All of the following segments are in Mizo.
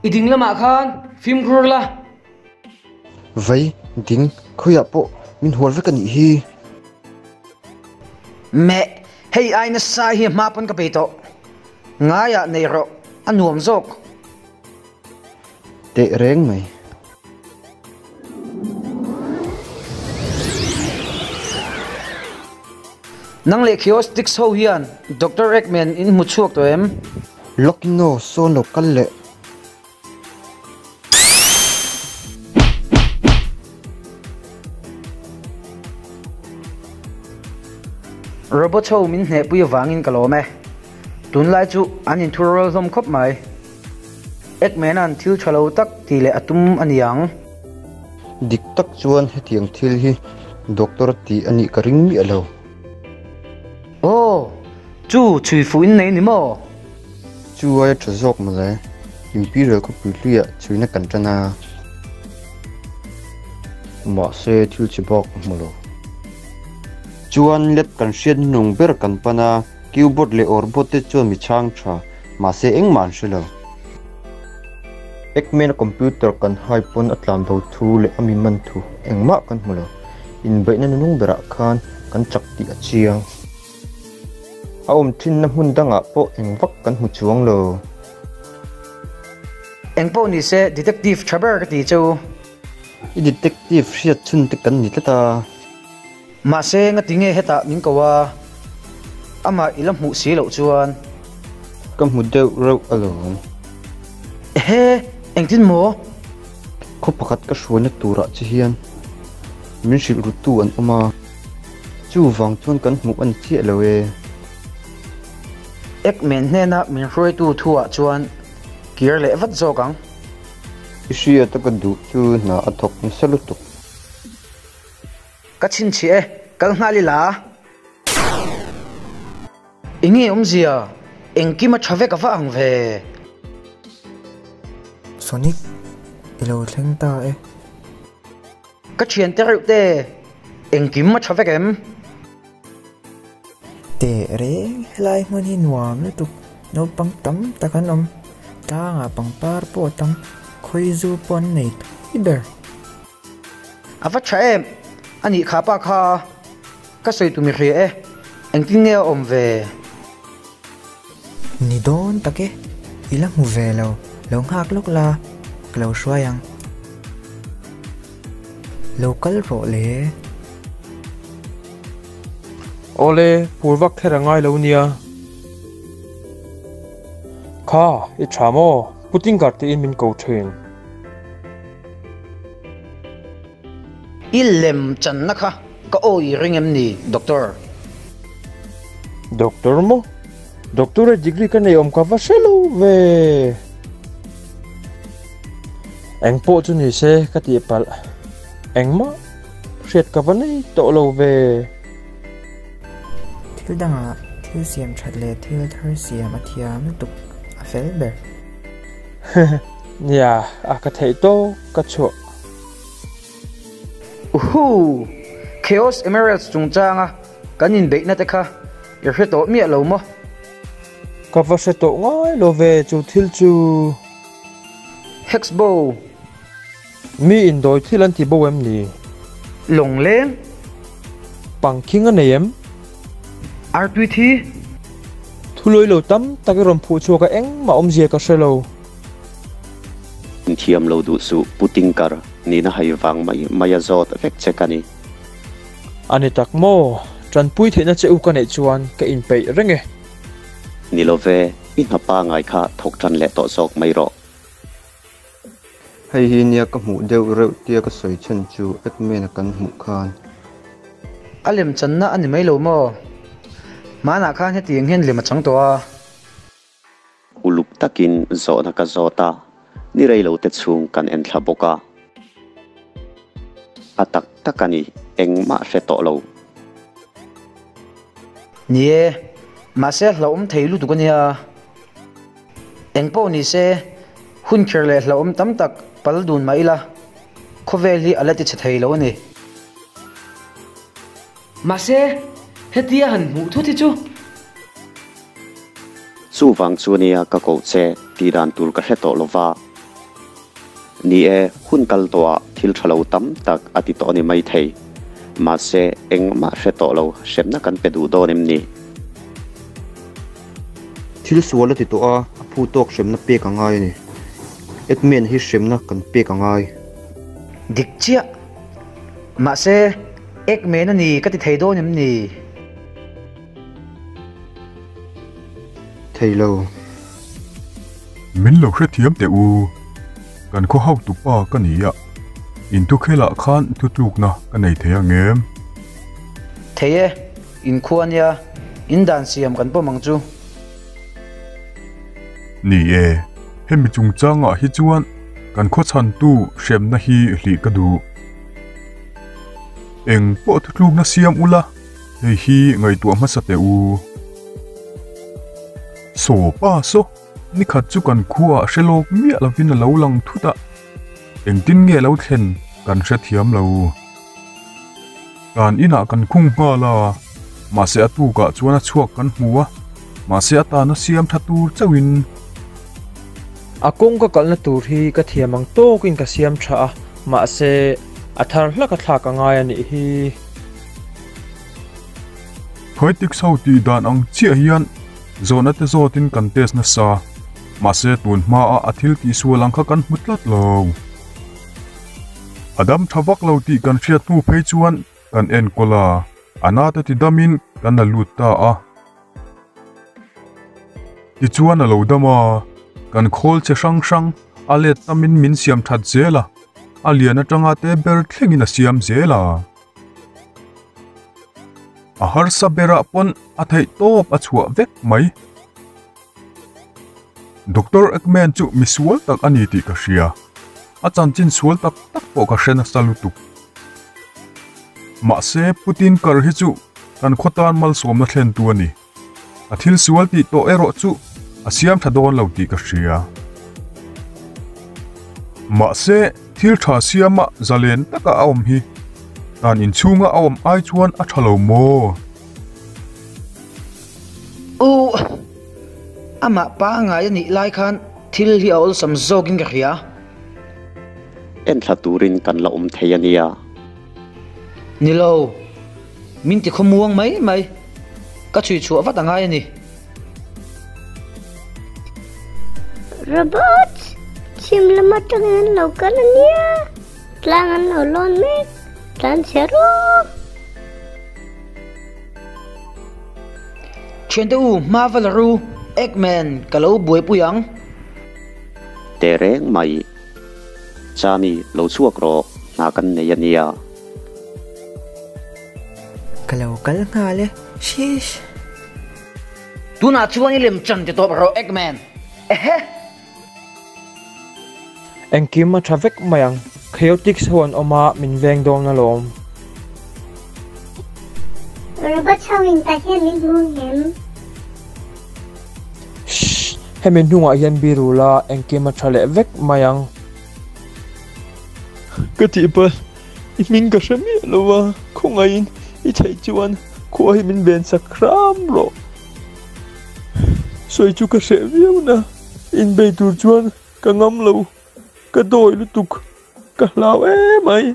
I ding lamah khan fimkhur la. Vai, ding, khawiah pawh min hual vek a nih hi. Meh, hei ai nasa hi hma pawn ka pe tawh. Ngaiah nei rawh, a nuam zawk. Teh reng mai. Nang leh Chaostix ho hian Doctor Eggman in hmu chhuak tawh em? Lockino sawn lo kal leh. Robot ho min hnehpui avangin ka lawm e. Tunlai chu an inthur rual hlawm khawp mai. Eggman-a'n thil tha lo tak tih leh a tum a ni ang. Dik tak chuan hetiang thil hi doctor tih a nih ka ring miah lo. Aw, chu chhui fuh in nei ni maw? Chu aia tha zawk mawle, Imperial khawpui hluiah chhuina kan tan a. Mahse thil chi bak ka hmu lo. Chuan lab kan hriat hnung ber kan pan a. Cubot leh Orbot te chuan mi chhang tha, mahse engmah an hre lo. Eggman-a computer kan hai pawn a tlan bo thu leh a mi man thu engmah kan hmu lo. Inbeihna nunung berah khan kan chak tih a chiang. A awm thinna hmun dangah pawh eng vak kan hmu chuang lo. Engpawh nise detective tha ber ka ti che u. I detective hriat chhun te kan ni tlat a. Mahse ngati nge hetah min ko a, amah i la hmuh si loh chuan. Ka hmu deuh reuh alawm. Ehe, engtin maw? Khaw pakhat ka hruaina turah che hian min hrilh rutu an awm a, chuvang chuan kan hmuh a ni chiah lo e. Eggman hnena min hruaitu thuah chuan kir leh vat zawk ang. I hriata ka duh chu hna a thawk nasa lutuk. Ka chhinchhiah e, kal nghal ila. Enge awmzia, engkim a tha vek a va ang ve. Sonic, i lo thleng ta e. Ka thian te reuh te, engkim a tha vek em? Teh reng, helai hmun hi nuam lutuk, naupang tam tak an awm, tlangah pangpar pawh a tam, khawizu pawh an nei tui ber. A va tha em? A nih kha pa kha ka sawi tum i hria e, engtin nge a awm ve? Ni dawn tak e, i la hmu ve lo, lo nghak lawk la, ka lo hruai ang. Lo kal rawh le. Awle, phur vak kher a ngai lo nia. Kha, i tha maw? Putingar tiin min ko thin. I lem channa kha ka awi ring em ni, Doctor? Doctor maw? Doctorate degree ka nei awm ka va hre lo ve. Eng pawh chu ni se ka tih palh. Engmah hriat ka va nei tawh lo ve. Thil dangah thil siam that leh thil thar siam a thiam lutuk a fel ber. Nia, a ka theih tawk ka chhuah. Uhu! Chaos Emeralds chungchanga kan inbeihna te kha i hre tawh miah lo maw? Ka va hre tawh ngai lo ve chu thil chu. Hexbow. Mi indawi thil an ti bo em ni? Lawngleng. Pangkhing a nei em? Artui thi. Thulawi lo tam tak i rawn phuh chhuak a engmah awmzia ka hre lo. Inthiam lo duh suh Pu Tinker nihna hai vang mai mai a zawt vek che ka ni. A ni tak maw? Tanpui theihna che u ka neih chuan ka inpeih reng e. Ni lo ve, i hna pangai kha thawk tan leh tawh zawk mai rawh. Hei hi nia ka hmuh deuh reuh tia ka sawi chhan chu Eggman-a kan hmuh khan. A lem channa a ni mai lo maw? Hmanah khan hetiang hian lem a chang tawh a. Uluk takin zawhna ka zawt a, ni rei lo te chhung kan en thla bawk a. A tak tak a ni, engmah hre tawh lo. Ni e, mahse hlauhawm thei lutuk a nia. Engpawh ni se, hun kher leh hlauhawm tam tak pal dun mah ila, khawvel hi a la ti chhe thei lo a ni. Mahse, hetia han hmuh thut hi chu. Chuvang chu nia ka koh che tih dan tur ka hre tawh lo va. Ni e, hun kal tawhah thil tha lo tam tak a ti tawh a ni maithei. Mahse, engmah hre tawh lo, hremna kan pe duh dawn em ni? Thil sual a ti tawh a, a phu tawk hremna pek a ngai a ni. Eggman hi hremna kan pek a ngai. Dik chiah. Mahse, Eggman a ni ka ti thei dawn em ni? Thei lo. Min lo hrethiam teh u. Kan khaw hautu pa ka ni a, inthukhelah khan thutlukna ka nei thei ang em? Thei e, inkhua nia, in dan siam kan pawm ang chu. Ni e, hemi chungchangah hi chuan kan khaw chhantu hremna hi hlih ka duh. Eng pawh thutlukna siam ula, hei hi ngaihtuah hmasa teh u. Saw pa saw. Nikhat chu kan khuaah hre lawk miah lovin a lo lang thut a, engtin nge lo thlen kan hrethiam lo. Tan inah kan khung nghal a, mahse a tukah chuan a chhuak kan hmu a, mahse a tana siam tha tur chauhin. A kawng ka kalna tur hi ka thiam ang tawkin ka siam tha a, mahse a thar hlak a thlak a ngai a nih hi. Khawitik chho tih dan ang chiah hian Zawhna te zawtin kan test nasa, mahse tun hmaa a thil tihsual ang kha kan hmu tlat lo. A dam tha vak lo tih kan hriat hnu phei chuan kan enkawl a, a nate ti damin kan la lut ta a. Tichuan a lo dam a, kan khawl che hrang hrang a let tamin min siam that zel a, a lian atanga te ber thlengin a siam zel a. A harsa berah pawn a theih tawp a chhuah vek mai. Doctor Eggman chu misual tak a ni tih ka hria. A chanchin sual tak tak pawh ka hre nasa lutuk. Mahse Putin kar hi chu kan khaw tan malsawmna thlentu a ni. A thil sual tih tawh erawh chu a siam tha dawn lo tih ka hria. Mahse, thil tha siama zalen taka a awm hi dan inchhunga a awm ai chuan a tha lo maw? Uh! Amah pangngai a nih lai khan thil hi a awlsam zawkin ka hria. Enthla turin kan la awm thei a nia. Ni lo. Min ti khawmuang mai mai. Ka chhui chhuah vat a ngai a ni. Robots, chhim lam atangin an lo kal a nia. Tlang an lo lawn mek. Tlan chhe rawh. Thiante u, hma va la ru. Eggman, ka lo buaipui ang. Teh reng mai. Chami, lo chhuak rawh. Hna kan nei a nia. Ka lo kal nghal e, shish. Tunah chuan i lem chan ti tawp rawh Eggman. Ehe! Engkim a tha vek mai ang, Chaotix ho an awm a, min veng dawn alawm. Robot ho in tah hian min hmu ngem? Shh! Hemi hnungah hian biru la, engkim a tha leh vek mai ang. Ka tihpalh, i hming ka hre miah lo a, khawngaihin i theih chuan khua hi min ven sak hram rawh. Sawi chu ka hreh viau na, inbei tur chuan ka ngam lo, ka dawi lutuk, ka hlau emai.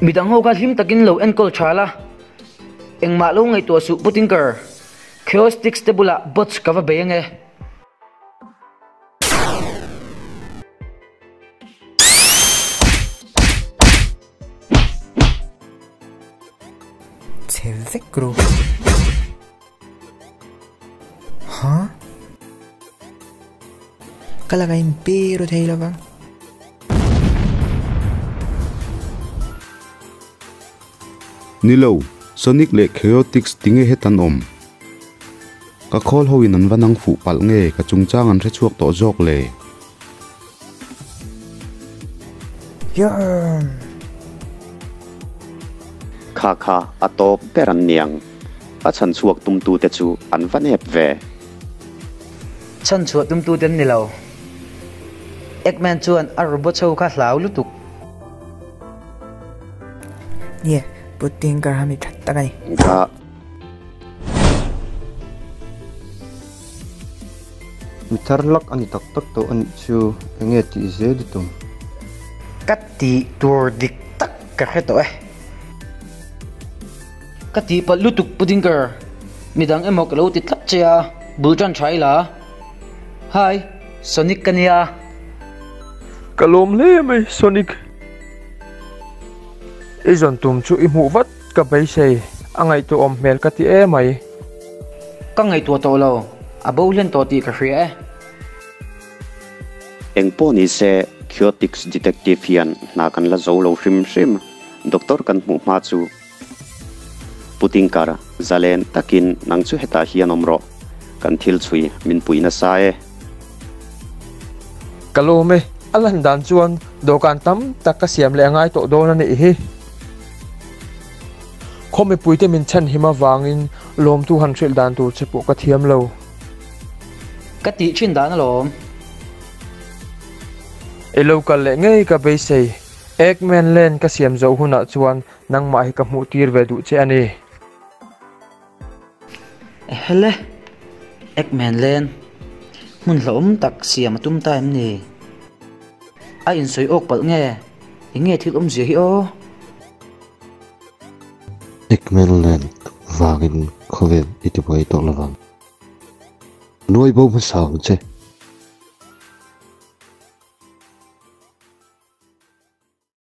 Midang ho kha hlim takin lo enkawl tha la, engmah lo ngaihtuah suh Pu Tinker, Chaos-Sticks te bulah bots ka va bei ange. Chhe vek ru. Ha? Ka laka in pi ru thei lo vang. Ni lo, Sonic leh Chaotix tinge hetan awm? Ka khawl ho in an va nang fuh palh nge ka chungchang an hre chhuak tawh zawk le? Yarn! Kha kha a tawp ber an niang. A chhan chhuak tumtute chu an va nep ve. Chhan chhuah tumtute an ni lo. Eggman chuan a robot ho kha hlau lutuk. Nie, Pu Tinker ha mi that tak a ni. Ka. Mi thar hlak a ni tak tak tawh a nih chu, enge tih zel i tum? Ka tih tur dik tak ka hre tawh e. Ka tihpalh lutuk Pu Dinker, midang emaw ka lo ti tlat che a, bul tan tha ila. Hi, Sonic ka nia. Ka lawm hle mai Sonic. I zawn tum chu i hmuh vat ka beisei, a ngaihtuahawm hmel ka ti emai. Ka ngaihtuah tawh lo, a bo hlen tawh tih ka hria e. Engpawh ni se, Chaotix Detective hian hna kan la zo lo hrim hrim, Doctor kan hmuh hma chu. Pu Tinker, zalen takin nang chu hetah hian awm rawh, kan thil chhui min pui nasa e. Ka lawm e, a lan dan chuan dawhkan tam tak ka siam leh a ngai tawh dawn a nih hi. Khaw mipuite min chhanhim avangin lawmtu han hrilh dan tur che pawh ka thiam lo. Ka tih thin dan alawm. I lo kal leh ngei ka beisei. Eggman Land ka siam zoh hunah chuan nangmah hi ka hmuh tir ve duh che a ni. Ehele! Eggman Land hmun hlauhawm tak siam a tum ta em ni? A insawi awk palh nge? Eng nge thil awmzia hi aw? Eggman Land vangin khawvel i tibuai tawh lovang. Nuai bo hmasa ang che.